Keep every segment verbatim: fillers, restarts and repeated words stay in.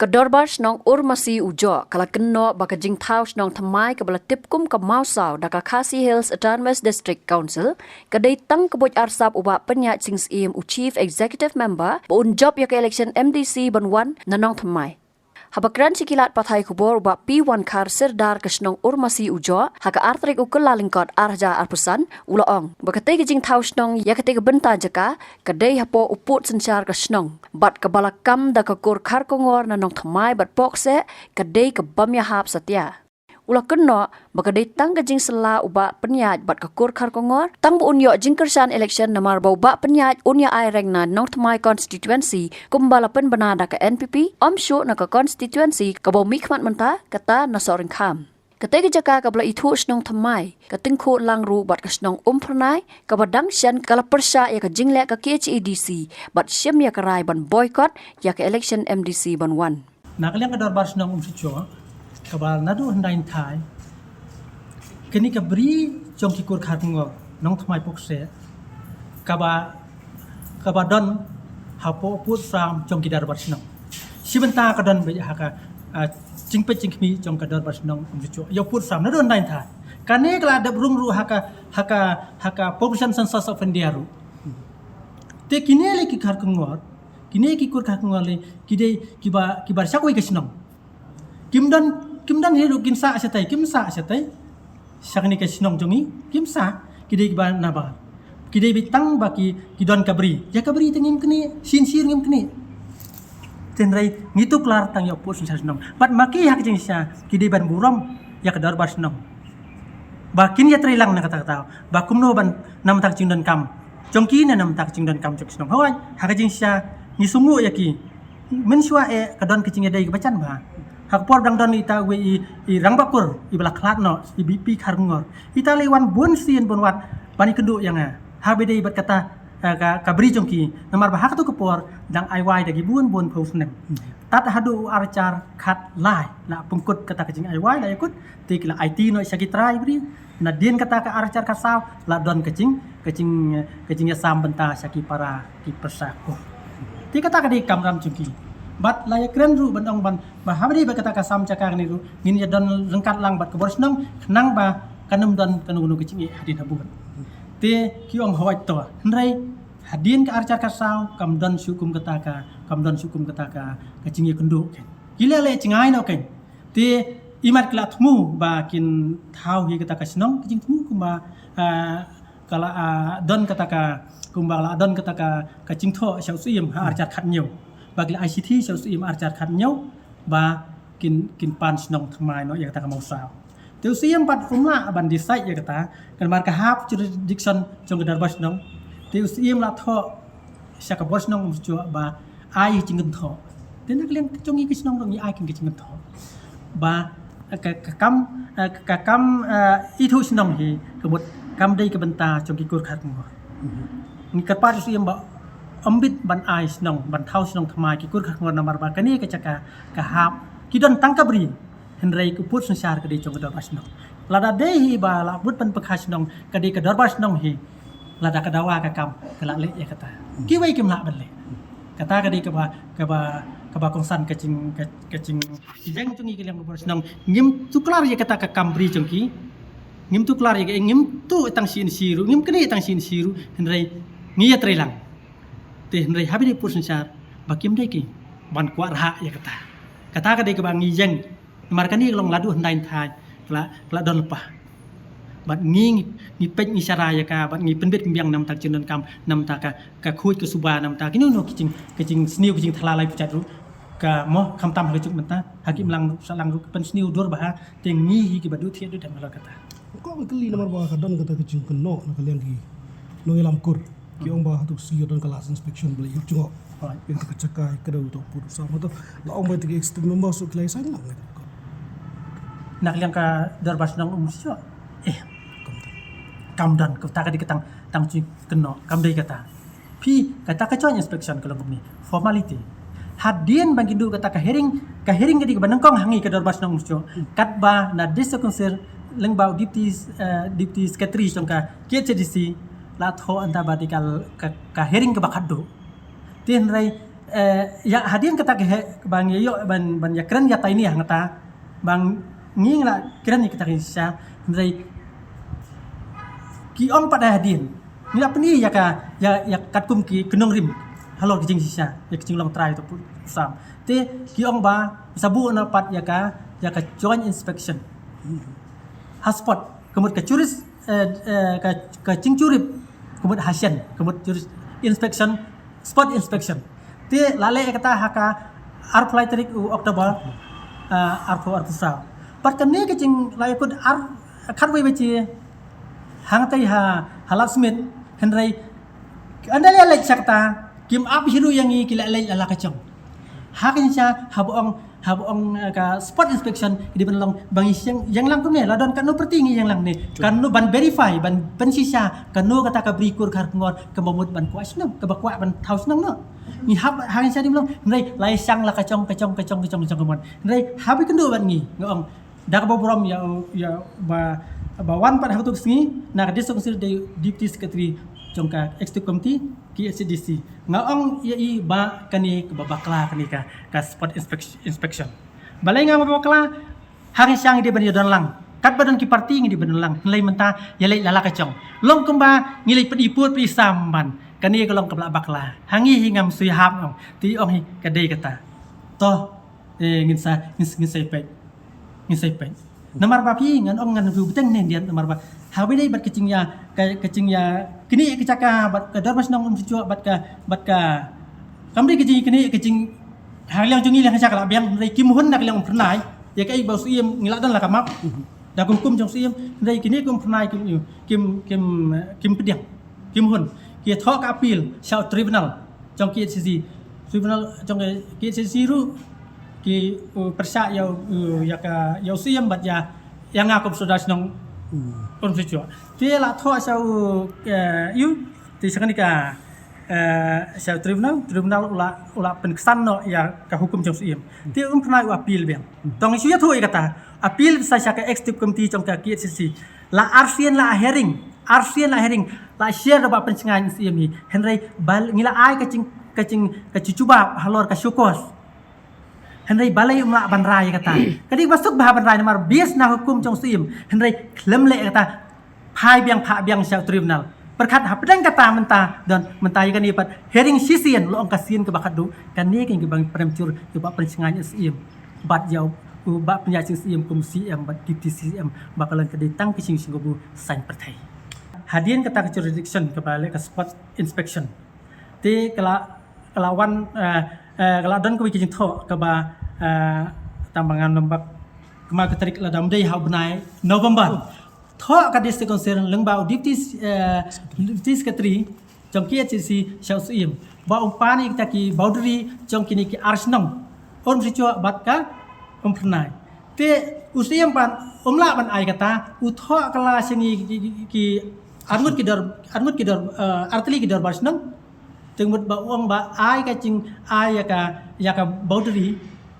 Ka Dorbar Shnong Urmasi Ujoh ka la kynnoh ba ka jingthaw shnong thymmai kaba la tip kum ka Mawsaw da ka Khasi Hills Autonomous District Council ka dei tang ka buit arsap u Bah Pynïaid Sing Syiem, u Chief Executive Member, ba un jop ïa ka election M D C ban wan na Nongthymmai. Haba kren sha ki lad pathai khubor, u Bah P Wankhar, Sirdar ka shnong Urmasi Ujoh, ha ka ar tarik u Kyllalyngkot ar hajar arphew san, u la ong ba katei ka jingthaw shnong ïa katei ka bynta jaka ka dei hapoh u pud synshar ka shnong bad kaba la kam da ka kur Kharkongor na Nongthymmai bad Pohkseh ka dei ka bym ïahap satia. U la kynnoh ba ka dei tang ka jingsylla u Bah Pynïaid bad ka kur Kharkongor tang ba un ïoh jingkyrshan election, namar ba u Bah Pynïaid un ïa ai reng na Nongthymmai constituency kumba la pynbna da ka N P P, ym shuh na ka constituency kaba u mihkhmat mynta, kata na Sohryngkham. Katei ka jaka kaba la ithuh shnong thymmai ka tyngkhuh lang ruh bad ka shnong Umphyrnai, kaba dang shen ka la pyrshah ïa ka jingleh ka K H A D C bad shim ïa ka rai ban boycott ïa ka election M D C ban wan. Na ka liang ka Dorbar Shnong Umshichoh, kaba naduh hyndai hynthai, kane ka bri jong ki kur Kharkongor, Nongthymmai Pohkseh, kaba, kaba don hapoh pud sam jong ki Dorbar Shnong. Shi bynta ka don beit ha ka, ah, jingpeit jingkhmih jong ka Dorbar Shnong Umshichoh ïa u pud sam naduh hyndai hynthai. Kane ka la dep rung ruh ha ka, ha ka, ha ka Population Census of India ruh. Te kine lei ki Kharkongor, kine ki kur Kharkongor lei ki dei kiba, kiba sha kawei ka shnong. Kim don, kim don hi ruh kin sah shatei, kim sah shatei sha kane ka shnong jong ngi, kim sah. Ki dei kiba nabar, ki dei beit tang ba ki, ki don ka bri. Ïa ka bri te ngim knieh, shin shi ruh ngim knieh. Hynrei ngi tuklar tang ïa u pud synshar shnong. Bad ma ki ha ka jingshisha ki dei ban burom ïa ka Dorbar Shnong ba kin ïatreilang na kata kata, ba kumno ban, namar ka jingdonkam jong ki ne namar ka jingdonkam jong ka shnong. Hooid, ha ka jingshisha ngi sngewnguh ïa ki. Mynshuwa eh ka don ka jingïadei kaba jan bha. Ha ka por dang don ita uwei i, i rangbah kur iba la khlad noh, i B P Kharkongor, ita lei wan bun sien bun wat ban ïakynduh ïa nga. Haba ïadei bad kata, eh, ka, ka bri jong ki, namar ba ha kato ka por dang ai wai da ki bun bun phew snem. Tad haduh u ar hajar khatlai la pynkut kata ka jingaiwai, la ïakut, te ki la aiti noh sha ki trai bri. Nadien kata ka ar hajar khatsaw la don ka jing, ka jing, ka jingïasam bynta sha ki para ki pyrsa kur. Te kata ka dei ka kamram jong ki. Bad la ïakren ruh ban ong ban, ba haba dei ba kata ka sam jaka kane ruh ngin ïa don ryngkat lang bad ka bor shnong khnang ba kan ym don kano kano ka jingeh hadien habud. Te ki ong hooid to. Hynrei hadien ka ar hajar khatsaw kam don shuh kum kata ka, kam don shuh kum kata ka, ka jingïakynduh kein. Ki leh leh jngai noh kein. Te imat ki la thmu ba kin thaw hi kata ka shnong, ka jingthmu kumba, ah, ka la, ah, don kata ka, kumba la don kata ka, ka jingthoh sha u Syiem ha ar hajar khathynñiew. Ba ki la ai shithi sha u Syiem ar hajar khathynñiew ba kin, kin pan shnong thymmai noh ïa kata ka Mawsaw. Te u Syiem pat um lah ban decide ïa kata, namar ka hap jurisdiction jong ka Dorbar Shnong. Te u Syiem la thoh sha ka bor shnong Umshichoh ba ai jingkynthoh. Te na ka liang jong ngi ki shnong ruh ngi ai ki jingkynthoh ba ka, ka kam, eh, ka kam, eh, ithuh shnong hi ka mut kam dei ka bynta jong ki kur Kharkongor. Ngi kyrpad u Syiem ba ym bit ban ai shnong, ban thaw shnong thymmai ki kur Kharkongor namar ba kane ka jaka ka hap, ki don tang ka bri. Hynrei ka pud synshar ka dei jong ka Dorbar Shnong. Lada dei hi ba la bud ban pyrkhat shnong ka dei ka Dorbar Shnong hi, lada ka dawa ka kam ka la leh ïa kata. Kiwei kim lah ban leh. Kata ka dei kaba, kaba, kaba kongsan ka jing, ka, ka jingïeng jong ngi ka liang ka bor shnong. Ngim tuklar ïa kata ka kam bri jong ki. Ngim tuklar ïa ka, ngim tuh tang shi inshi ruh, ngim knieh tang shi inshi ruh, hynrei ngi ïatreilang. Te hynrei haba dei pud synshar ba kim dei ki ban kwah rhah ïa kata. Kata ka dei kaba ngi ïeng. Namar kane ka long la duh hyndai hynthai ka la, ka la don lypa. Bad ngi, ngi, ngi peit ngi shara ïa ka, bad ngi pynbit pynbiang namar ka jingdonkam, namar ka, ka khuid ka suba, namar kino kino ki jing, ki jingsniew ki jingthala lai pyrshah ruh. Ka mo khamtam ha ka juk mynta, ha ki imlang ruh, sahlang ruh, ka pynsniew dur bha, te ngi hi kiba duh thiah duh dem halor kata. Ko ka kylli namar ba ka don kata ka jingkynnoh na ka liang ki nongïalam kur. Ki ong ba hato ka sngi ka don ka last inspection ba la ïoh jngoh. Hooid. Ïa kata ka jaka, ka dei uto u pud sam. Hato la ong ba ïa ki executive member shuh ki la ïa sign lang. Na ka liang ka Dorbar Shnong Umshichoh. Eh. Kam don. Kam don. Kata ka dei ka tang, tang jingkynnoh. Kam dei kata. Phi, kata ka joint inspection ka long kumne. Formality. Hadien ba kin duh kata ka hearing, ka hearing ka dei kaba nyngkong ha ngi ka Dorbar Shnong Umshichoh. Katba na District Council lyngba u Deputy, eh, Deputy Secretary jong ka K H A D C la thoh ynda ba dei ka, ka, ka hearing kaba khatduh. Te hynrei Eh, ïa hadien kata ka heh ba ngi ïoh ban, ban ïakren ïa tai ni hangta. Ba ngi ngi la kren ïa kata ka shisha. Hynrei ki ong pat hadien. Ngi la pyni ïa ka, ïa, ïa katkum ki kynong rim. Halor ki jingshisha, ïa ki jinglong trai to pu-, sam. Te ki ong ba sa buh na pat ïa ka, ïa ka joint inspection. Ha spot, ka mut ka juris, eh, eh, ka, ka jingjurit, ka mut ha shen, ka mut juris inspection, spot inspection. Te la leh kata ha ka arphew lai tarik u October, eh, arphew arphew saw. Pat kane ka jing la ïakut ar khatwei baje hangtai ha, ha Ladthadlaboh, hynrei ynda leh leh sha kata, kim ap hi ruh ïa ngi, ki leh leh la la ka jong. Ha ka jingshisha, haba ong, haba ong, eh, ka spot inspection, ki dei ban long ba ngi ïeng, ïeng lang kumne, la don kano pyrthei ngi ïeng lang ne. Kano ban verify, ban pynshisha, kano kata ka bri kur khar kongor, kaba mut ban kwah shnong, kaba kwah ban thaw shnong noh. Ngi hap ha ka jingshisha dei ban long, hynrei la ïa shang la ka jong, ka jong, ka jong, ka jong, ka jong ka mon. Hynrei haba kynduh bad ngi, nga ong, da kaba burom ïa, ïa ba, ba wan pat ha kato ka sngi, na ka District Council, dei Deputy Secretary jong ka Executive Committee, K H A D C. Nga ong ïa i ba kane kaba bakla kane ka, ka spot inspec-, inspection. Balei nga ba bakla, ha ka jingshisha ngi dei ban ïa don lang. Katba don ki party ngi dei ban don lang. Hynrei mynta ïa leh la la ka jong. Long kumba ngi leh pyniput pynisam ban. Kane ka long kaba la bakla. Ha ngi hi ngam shu ïahap ong. Te ong hi ka dei kata. To, eh, ngin sa, ngin, ngin sa peit. Ngin sa peit. Namar ba phi ngan ong ngan phi bteng ne dian namar ba. Haba dei bad ka jingïa, ka, ka jingïa, kine ka jaka bad ka dorbar shnong Umshijuh bad ka, bad ka, kam dei ka jing kine ka jing, ha liang jong ngi liang ka jaka la biang, hynrei kim hun na ka liang Umphyrnai, ïa kaei ba u Syiem ngi la don la ka map. Da ka hukum jong u Syiem, hynrei kine ka Umphyrnai kim, kim, kim, kim pdiang, kim hun, ki thoh ka appeal sha u tribunal jong K H A D C, tribunal jong K H A D C ruh ki, uh, pyrshah ïa, uh, ïa ka, ïa u Syiem bad ïa, ïa nga kum sordar shnong Umshijuh. Te la thoh sha u, eh, ïa u, te sha kane ka, eh, sha u tribunal, tribunal u la, u la pynksan noh ïa ka hukum jong u Syiem. Te Umphyrnai u appeal biang. To ngi shu ïathuh ïa kata. Appeal sa sha ka Executive Committee jong ka K H A D C. La arsien la hearing, arsien la hearing, la share da Bah Pynshngaiñ Syiem hi. Hynrei ba ngi la ai ka jing, ka jing, ka jubab halor ka show cause. Hynrei balei um lah ban rai kata. Ka dei ba suk bha ban rai namar base na hukum jong u Syiem. Hynrei khlem leh kata, phai biang, phah biang sha u tribunal. Pyrkhat hapdeng kata mynta, don mynta ïa kane pat hearing shisien, la ong ka sien kaba khatduh, kane ka ïa kaba ngi premature, ïa Bah Pynshngaiñ Syiem. Bad ïa u Bah Pynshngaiñ Syiem kum C M bad Deputy C M, ba ka long ka dei tang ka jingshim kabu saiñ pyrthei. Hadien kata ka jurisdiction kaba leh ka spot inspection. Te ka la, ka la wan, eh, eh, ka la don kawei ka jingthoh kaba, eh, tang ba ngan ym bak kma ka tarik, la dang dei ha u bnai November. Thoh ka District Council lyngba u Deputy, eh, Deputy Secretary jong K H A D C sha u Syiem ba un pan ïa kita ki boundary jong kine ki ar shnong Umshijuh bad ka Umphyrnai. Te u Syiem pat um lah ban ai kata, u thoh ka la sha ngi ki, ki, ki, ki arngut ki dor, arngut ki dor, eh, artylli ki dorbar shnong. Te mut ba u ong ba ai ka jing, ai ïa ka, ïa ka boundary,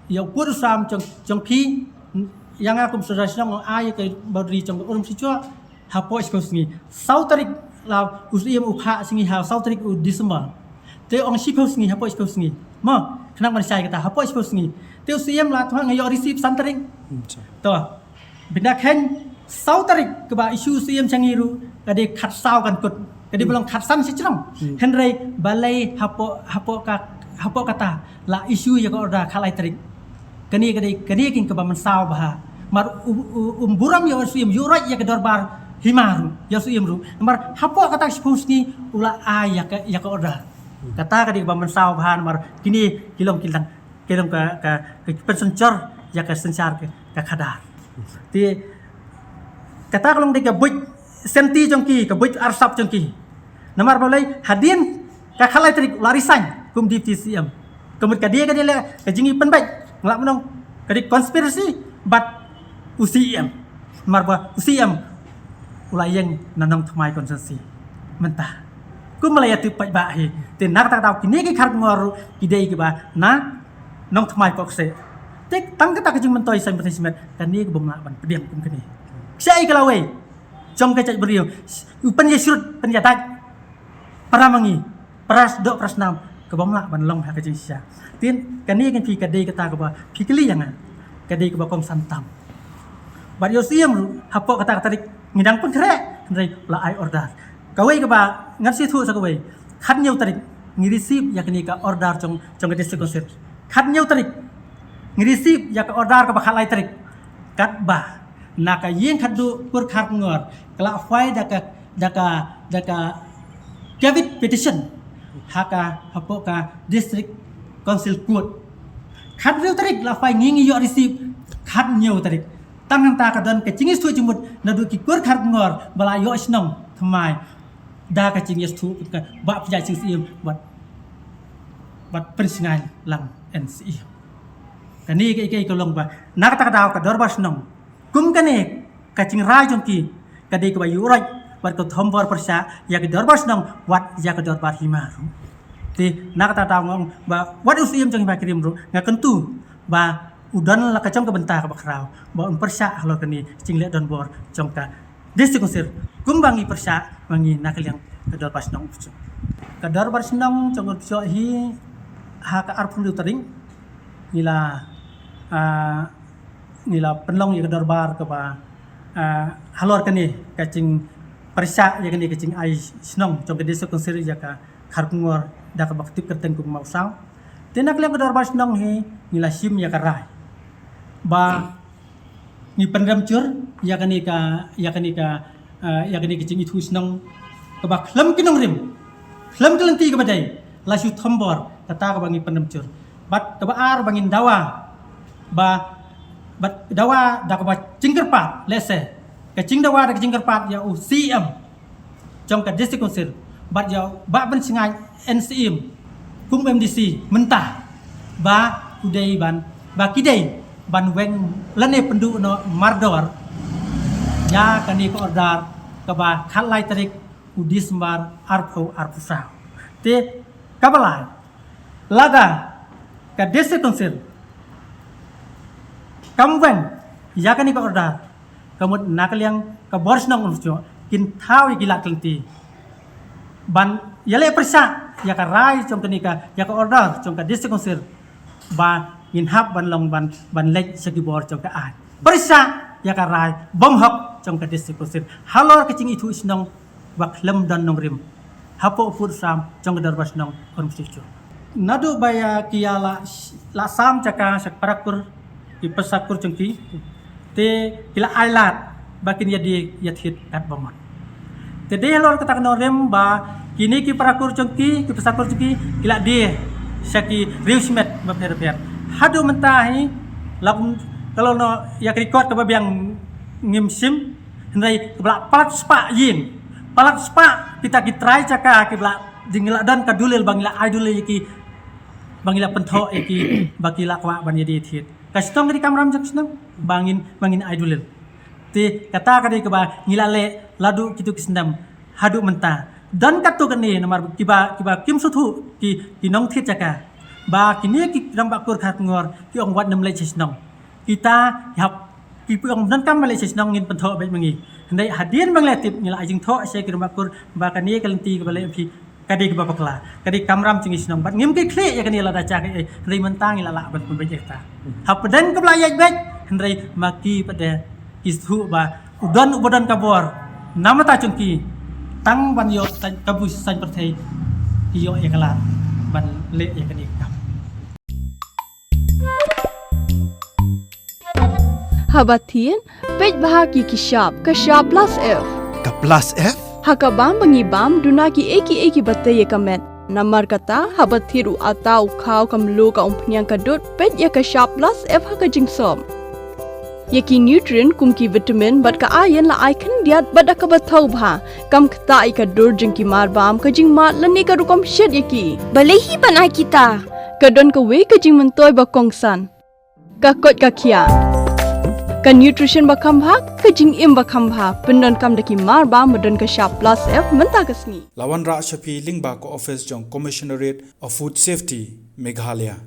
ïa u pud u sam jong, jong phi, ïa nga kum sordar shnong, ai ïa ka boundary jong Umshijuh hapoh shiphew sngi. Saw tarik la u Syiem u phah sngi ha saw tarik u December. Te ong shiphew sngi, hapoh shiphew sngi. Mo, khnang ban shai kata, hapoh shiphew sngi. Te u Syiem la thoh nga ïoh receipt san tarik. To. Bynta khein saw tarik kaba issue u Syiem sha ngi ruh, ka dei khatsaw kan kut. Ka dei ba long khatsan shi jrong. Hynrei balei hapoh, hapoh ka, hapoh kata la issue ïa ka order khatlai tarik. Kane ka dei, kane ka dei kaba mynsaw bha. Mar u, u, um burom ïa u Syiem, ïuh roit ïa ka dorbar hima ruh, ïa u Syiem ruh. Namar hapoh kata shiphew sngi u la ai ïa ka, ïa ka order. Kata ka dei kaba mynsaw bha namar kine ki long ki lang, ki long ka, ka, ka pynsynshar ïa ka synshar ka, ka khadar. Te kata ka long dei ka buit senti jong ki, ka buit arsap jong ki. Namar balei hadien ka khatlai tarik u la resign kum Deputy C M. Ka mut ka dei, ka dei leh ka jingïapynbeit, nga lah ban ong ka dei conspiracy bad u Syiem. Namar ba u Syiem u la ïeng na Nongthymmai constituency mynta. Kumba la ïathuh paidbah hi. Te na kata ka daw kine ki khar kongor ruh ki dei kiba na Nongthymmai Pohkseh. Te tang kata ka jingmyntoi saiñ pyrthei shimet, kane kaba ym lah ban pdiang kum kane. Shaei ka lawei jong ka jaitbynriew, u pynïashrut, pynïadait para ma ngi, para sdang, para snam, bym lah ban long ha ka jingshisha. Te kane ka dei kata kaba phi kylli ïa nga, ka dei kaba kongsan tam. Bad ïa u Syiem ruh hapoh kata ka tarik ngi dang pynkhreh, hynrei la ai order. Kawei kaba ngan sngewthuh sa kawei, khathynñiew tarik ngi receive ïa kane ka order jong, jong ka District Council. Khathynñiew tarik ngi receive ïa ka order kaba khatlai tarik. Katba na ka ïing khadduh kur Kharkongor ka la file da ka, da ka, da ka caveat petition ha ka, hapoh ka District Council Court. Khathynñiew tarik la file, ngi ngi ïoh receive khathynñiew tarik. Tang hangta ka don ka jingïathuh jingmut naduh ki kur Kharkongor ba la ïoh shnong thymmai da ka jingïathuh ka Bah Pynïaid Sing Syiem bad, bad Pynshngaiñ Lang N Syiem. Kane ka, ka, ka long ba na kata ka daw ka dorbar shnong kum kane ka jingrai jong ki ka dei kaba ïuhroit bad ka thombor pyrshah ïa ka dorbar shnong wat ïa ka dorbar hima ruh. Te na kata ka daw nga ong ba wat u Syiem jong hima ki rim ruh nga kyntu ba u don la ka jong ka bynta kaba khraw ba un pyrshah halor kane jingleh donbor jong ka District Council kumba ngi pyrshah ma ngi na ka liang ka dorbar shnong Umsjok. Ka dorbar shnong jong Umsjok hi ha ka arphew hynriew tarik ngi la, ah, ngi la pynlong ïa ka dorbar kaba, ah, halor kane ka jingpyrshah ïa kane ka jingai shnong jong ka District Council ïa ka Kharkongor da kaba kti kyrteng kum u Mawsaw. Te na ka liang ka dorbar shnong hi ngi la shim ïa ka rai ba ngi pynrem jur ïa kane ka, ïa kane ka, eh, ïa kane ka jingïathuh shnong kaba khlem ki nongrim, khlem ki lynti kaba dei, la shu thombor, kata kaba ngi pynrem jur. Bad kaba ar ba ngin dawa ba, bad dawa da kaba jingkyrpad, lehse ka jingdawa da ka jingkyrpad ïa u Syiem jong ka District Council bad ïa u Bah Pynshngaiñ N Syiem kum M D C mynta ba u dei ban, ba ki dei ban weng lane pynduh noh mardor ïa kane ka order kaba khatlai tarik u December arphew arphew saw. Te kaba lai, lada ka District Council kam weng ïa kane ka order, ka mut na ka liang ka bor shnong Umsjok kin thaw ïa ki lad ki lynti ban ïaleh pyrshah ïa ka rai jong kane ka, ïa ka order jong ka District Council ba ngin hap ban long ban, ban leit sha ki bor jong ka aiñ pyrshah ïa ka rai bymhok jong ka District Council halor ka jingïathuh shnong ba khlem don nongrim hapoh u pud u sam jong ka dorbar shnong Umsjok. Naduh ba ïa ki ïa la, la sam jaka sha ki para kur, ki pasa kur jong ki, te ki la ai lad ba kin ïa die ïa thied katba mon. Te dei halor kata ka nongrim ba kine ki para kur jong ki, ki pasa kur jong ki, ki la die sha ki riew shimet bapher bapher. Haduh mynta hi la kum, ka long noh ïa ka record kaba biang ngim shim, hynrei kaba la palat spah ïing, palat spah kita ki trai jaka kiba la, jing la don ka dulil ba ngi la ai dulil ïa ki ba ngi la pynthoh ïa ki ba ki la kwah ban ïa die thied. Ka shnong ka dei kamram jong shnong ba ngin, ba ngin ai dulil. Te kata ka dei kaba ngi la leh la duh kitu ki snem haduh mynta. Don katto katne namar kiba, kiba kim sngewthuh ki, ki nongthied jaka ba kine ki rangbah kur Kharkongor ki ong wat nym leit sha shnong. Kita ki hap, ki ong donkam ban leit sha shnong, ngin pynthoh beit ma ngi. Hynrei hadien ba ngi la tip ngi la ai jingthoh sha ki rangbah kur ba kane ka lynti kaba leh phi ka dei kaba bakla, ka dei kamram jong ki shnong bad ngim kit khlieh ïa kane lada jia kaei, hynrei mynta ngi la lah ban pynbeit ïa kata. Hapdeng kaba la ïaid beit, hynrei ma ki pat de ki sngewthuh ba u don uba don ka bor namar ta jong ki, tang ban ïoh saiñ, ka buh saiñ pyrthei, ki ïoh ïa ka lad ban leh ïa kane ka kam. Haba thied, peit bha ki ki shap, ka shap plus F. Ka plus F? Ha ka bam ba ngi bam, duna kiei kiei kiba tei ïa ka met. Namar kata, haba thied u atta, u khaw, ka mluh, ka umphniang, ka dud, peit ïa ka shap plus F ha ka jingsop. Ïa ki nutrient kum ki vitamin bad ka iron la ai khyndiat bad da kaba thaw bha. Kam ktah ïa ka dur jong ki marbam, ka jingmad lane ka rukom shet ïa ki. Balei hi ban ai kita? Ka don kawei ka jingmyntoi ba kongsan. Ka koit ka khiah. Ka nutrition ba kham bha, ka jingim ba kham bha, pyndonkam da ki marbam ba don ka shap plus F mynta ka sngi. La wanrah sha phi lyngba ka office jong Commissionerate of Food Safety, Meghalaya.